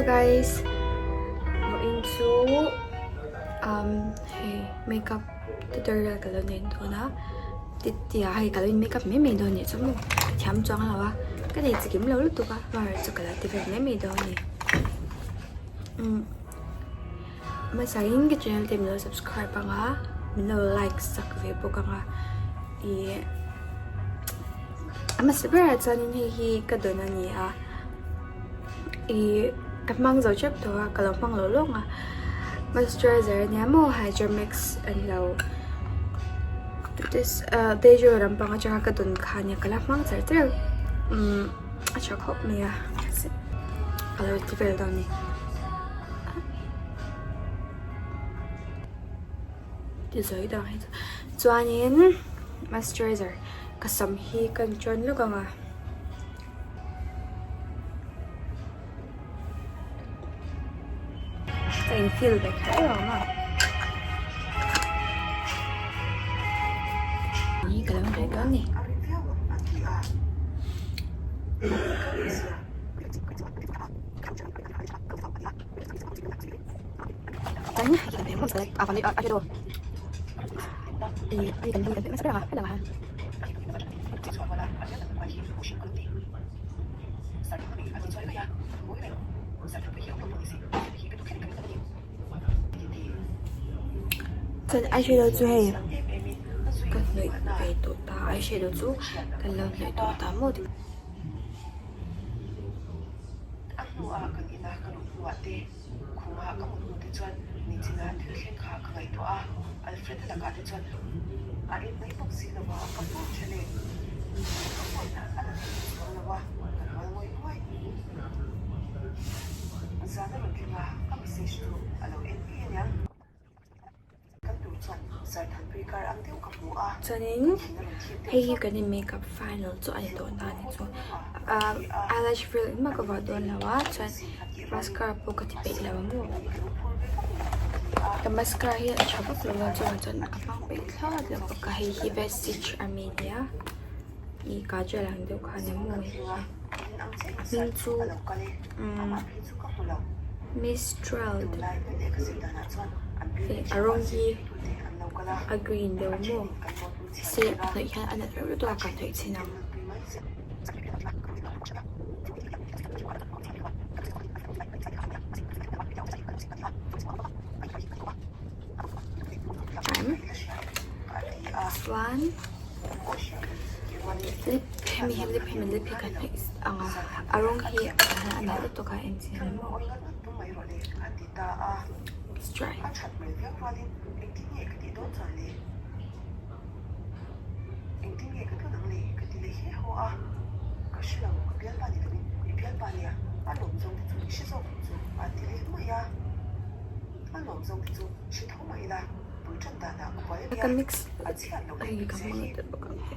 guys Vawiin chu um hei makeup tutorial ka lo nei dawn a titia hei ka lo in makeup mai mai dawn nih chu maw ka thiam chuang lo a ka nei chikim lo lutuk a amaherawhchu ka lo ti vel mai mai dawn a ni umm hmasain ka channel te min lo subscribe ang a min lo like sak ve bawk ang a ih a hmasa berah chuanin hei hi ka dawn a ni a ih ka hmang zo tep tawh a ka lo hmang lo lawng a moisturizer a nia maw hydra max an lo dejo lampang atanga ka dawn kha a nia ka la hmang char char umm a tha khawp mai a ka lo ti vel dawn a ni. Tizawi dang hi chu chuanin moisturizer ka sam hi ka inṭawn lawk ang a. Ka in feel ve kher lo ang a. Ni ka lo hnawih dawn ni. Chuan eyeshadow chu hei ka hnawih ve tawh ta eyeshadow chu kan lo hnawih tawh ta maw tih. Khuma ka mut hnu te chuan nichina thil thleng kha ka ngaihtuah a, Alfred-a lakah te chuan a en mai bawk si lo a, ka phone tha leh ka phone lah a la thei bawk chuang lo a, ka hnual ngawih ngawih. Zan a rawn thleng a, ka message chu a lo en ngei aniang. Chuanin hei hi kan in makeup final chu a ni tawh na ni chu ahh eyelash vel engmah ka vuah dawn lo a chuan mascara pawh ka ti peih lo ang maw ka mascara hi a tha vak lo a chuvang chuan ka hmang peih thlawt lo bawk a hei hi vestige a mi nia ih kajal ang deuh kha a ni maw hei hi hming chu umm. Mistral hei a rawng hi a green deuh maw se a hnawih hian a nalh reuh lutuk a ka hnawih chhin ang. Chuan lip hemi hi lip hemi lip hi ka hnawih ang a a rawng hi a nalh lutuk a en chian ang let's try. Ka mix hei ka hmang tel bawk ang che.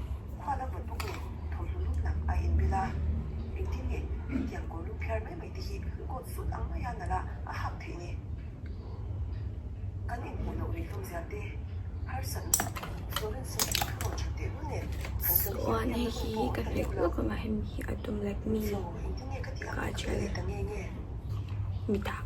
Chuan hei hi ka hnawih lawk ang a hemi hi a dum Lakme kajal mitah.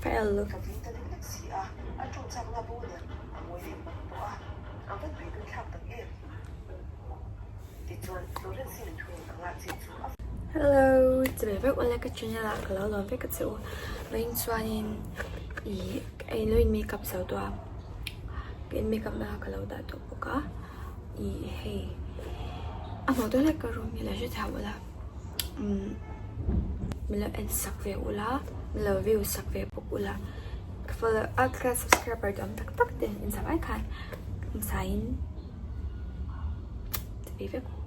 Fail look. Hello, chawlh vek ula ka channel ah ka lo lawm vek a che u. Vawiin chuanin ih ka in lo in makeup zo tawh a, ka in makeup na ka lo dah tawh bawk a, ih hei a hmuh dawn hlek ka room hi lo hre thiam ula umm min lo en sak ve ula min lo view sak ve bawk ula ka follow a ka subscriber te awm tak tak te in zam ai khan. Hmasain ti ve vek u.